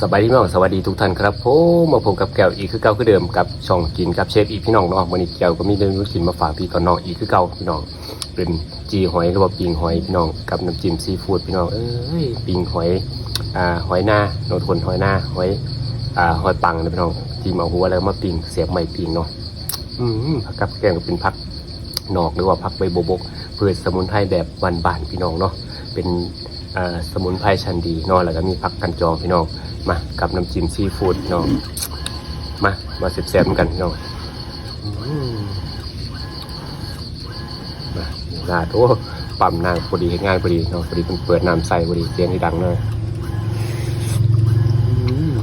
ສະບາຍດີພີ່ນ້ອງ ສະຫວັດດີທຸກທ່ານຄັບຜົມ ມາພົບກັບແກ້ວອີກຄືເກົ່າຄືເດີມ ກັບຊ່ອງກິນກັບເຊຟອີກພີ່ນ້ອງເນາະ. ມື້ນີ້ແກ້ວກໍມີແນວກິນມາຝາກພີ່ຕອນນ້ອງອີກຄືເກົ່າພີ່ນ້ອງ ເປັນຈີ່ຫອຍ ຫຼືວ່າປີ້ງຫອຍພີ່ນ້ອງ ກັບນ້ຳຈິ້ມຊີຟູດພີ່ນ້ອງເອີຍ. ປີ້ງຫອຍ ອ່າ ຫອຍນາເນາະທຸກຄົນ ຫອຍນາ ຫອຍ ອ່າ ຫອຍປັງເນາະພີ່ນ້ອງ ຈີ່ມເອົາຫົວແລ້ວມາປີ້ງ ແສບໃໝ່ປີ້ງເນາະ. ອືມ ຜັກກັບແກ້ມກໍເປັນຜັກ ນອກ ຫຼືວ່າຜັກໃບບົວບົກ ພືດສະໝຸນໄພແບບບ້ານໆ ພີ່ນ້ອງເນາະ ເປັນ ເອີ ສະໝຸນໄພຊັ້ນດີເນາະ. ແລ້ວກໍມີຜັກກັນຈອງພີ່ນ້ອງ ມາກັບນ້ຳຈິ້ມຊີຟູດພີ່ນ້ອງ ມາ ມາແຊບໆນຳກັນພີ່ນ້ອງ. ອືມ ມາ ໂອ້ ປ້ຳນ້ຳພໍດີ ເຮັດງານພໍດີເນາະ ພໍດີເພິ່ນເປີດນ້ຳໃສ່ພໍດີ ສຽງຊິດັງເນາະ. ອືມ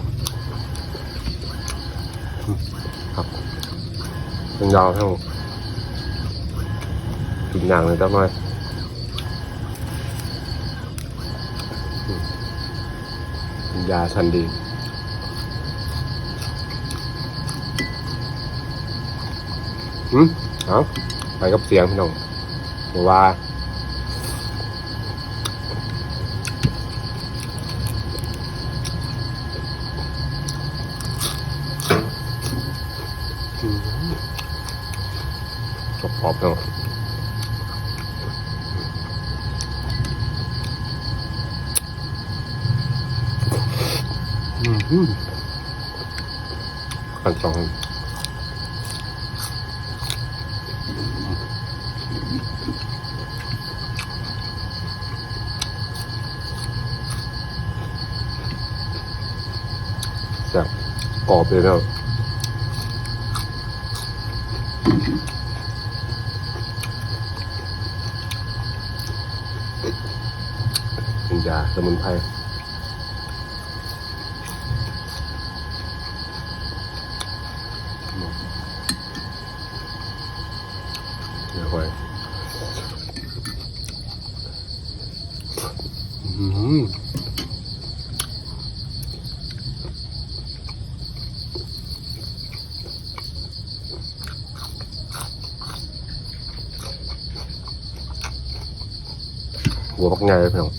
ຄັບ ເປັນຍາແລ້ວ ກິນຢ່າງໜຶ່ງຈັກໜ່ອຍ ເປັນຢາຊັ້ນດີ. ຫືມ ເອົາ ໄປກັບສຽງພີ່ນ້ອງ ບໍ່ວ່າ ອືມ ກອບໆ ເນາະ ອືມ ຂັ້ນຕອນ ແຊບ ກອບເລີຍເນາະ ເປັນຢາສະໝຸນໄພ. ຫົວບັກໃຫຍ່ເລີຍພີ່ນ້ອງ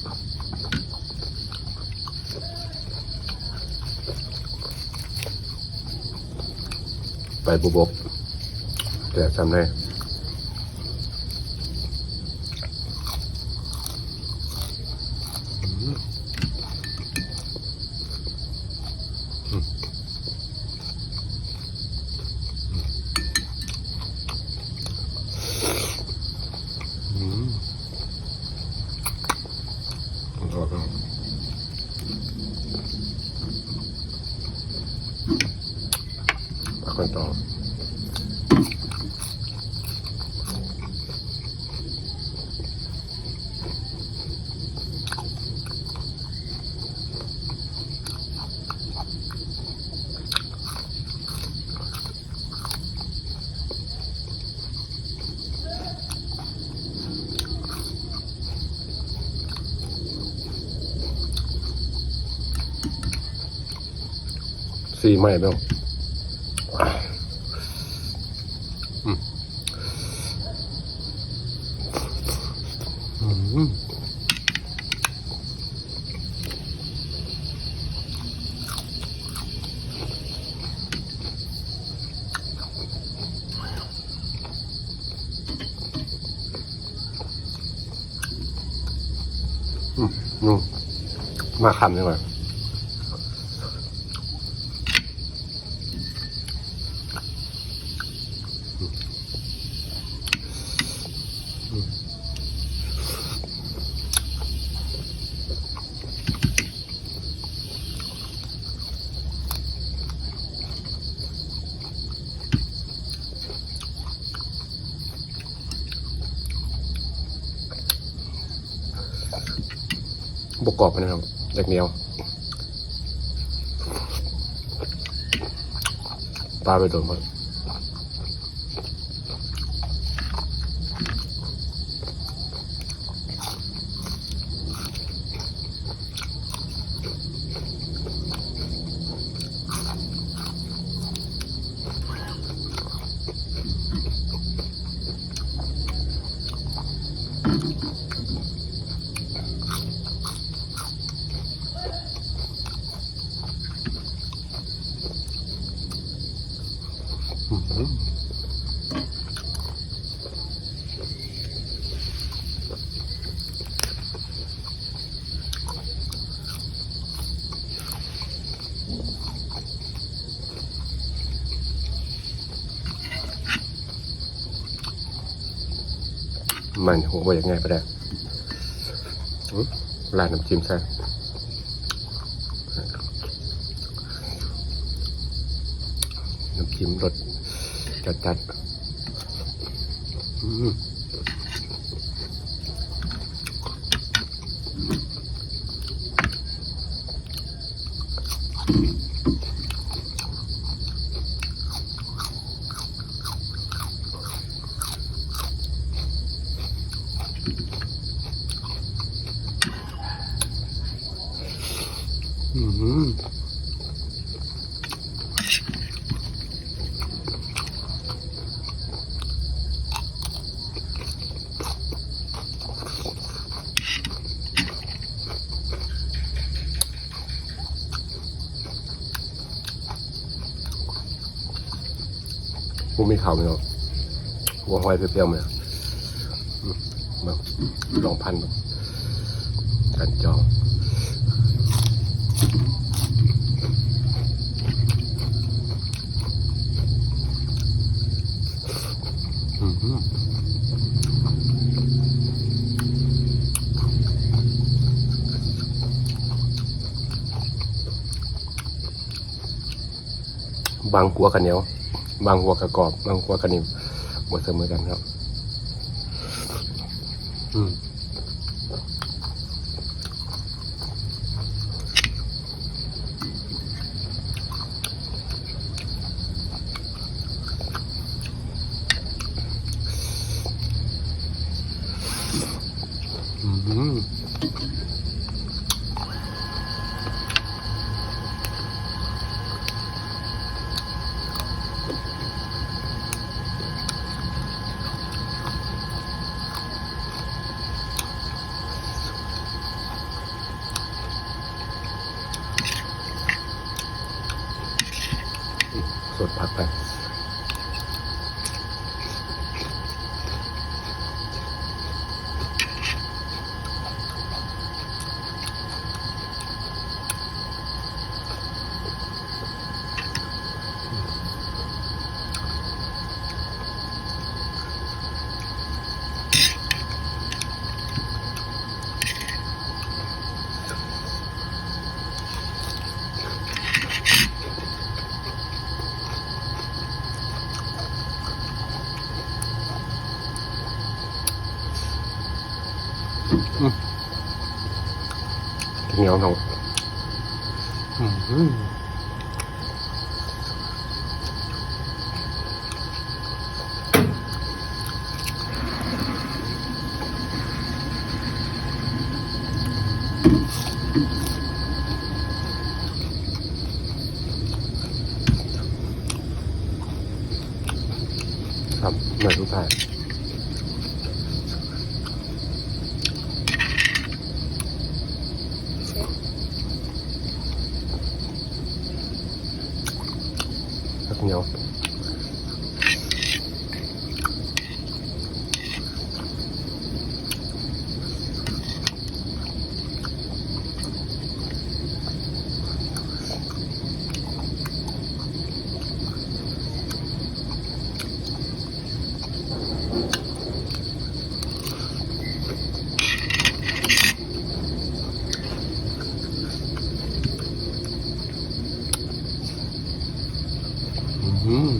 ໃບບົວບົກ ແຕ່ຊ່ຳແດ່. ສີໃໝ່ເນາະ ອືມ ອືມ. ອືມ ມາຄຳນີ້ວ່າ ອືມ. ບໍ່ກອບປານໃດ ຢາກໜຽວ ປາໄປໂດນໝົດ. ອ ມັນຫົວບໍ່ຢາກງ່າຍປານໃດ. ອືມ ລາດນ້ຳຈິ້ມໃສ່ ນ້ຳຈິ້ມລົດຈັດໆ. ອືມ. ອືມ. ບໍ່ມີເຂົ້າພີ່ນ້ອງ ຫົວຫອຍພຽວໆ ມາ ອືມ ມາລອງພັນເບິ່ງ ກັນຈອງ. ອືມ ບາງຫົວກະໜຽວ ບາງຫົວກະກອບ ບາງຫົວກະໜິ່ມ ບໍ່ສະເໝີກັນເນາະ. ອືມ. ອືມ. ສົດຜັກໄປ. ອືມ ໜຽວເນາະ. ອືມ. ຄຳໜ້ອຍສຸດທ້າຍ. ຜັກໜຽວ. ອືມ.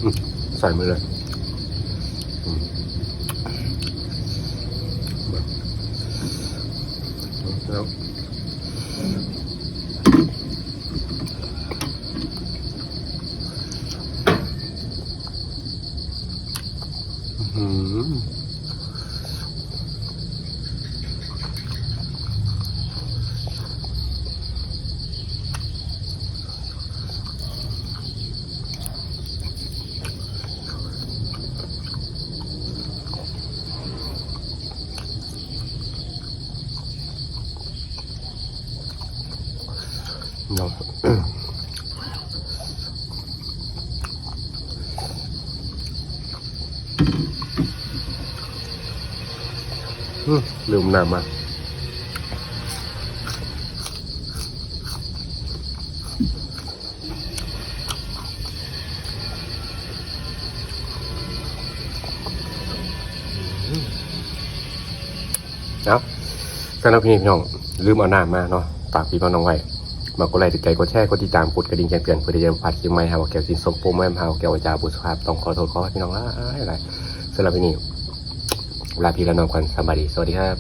ອືມ ໃສ່ໝົດເລີຍ. ອືມ ແລ້ວ ອືມ. ເນາະ ອືມ ອືມ. ລືມນ້ຳມາ. ເອົາ ສຳລັບຄລິບນີ້ພີ່ນ້ອງ ລືມເອົານ້ຳມາເນາະ ຝາກພີ່ຝາກນ້ອງໄວ້ ຝາກກົດໄລກ໌ ກົດແຊ ກົດຕິດຕາມ ກົດກະດິ່ງແຈ້ງເຕືອນ ເພື່ອທີ່ຈະບໍ່ພາດຄລິບໃໝ່. ຫາວ່າແກ້ວຊິນຊົມໂປມ ຫາວ່າແກ້ວວາຈາບໍ່ສຸພາບ ຕ້ອງຂໍໂທດຂໍອະໄພພີ່ນ້ອງຫຼາຍໆ. ສຳລັບຄລິບນີ້ ລາພີ່ລານ້ອງກ່ອນ ສະບາຍດີ ສະຫວັດດີຄັບ.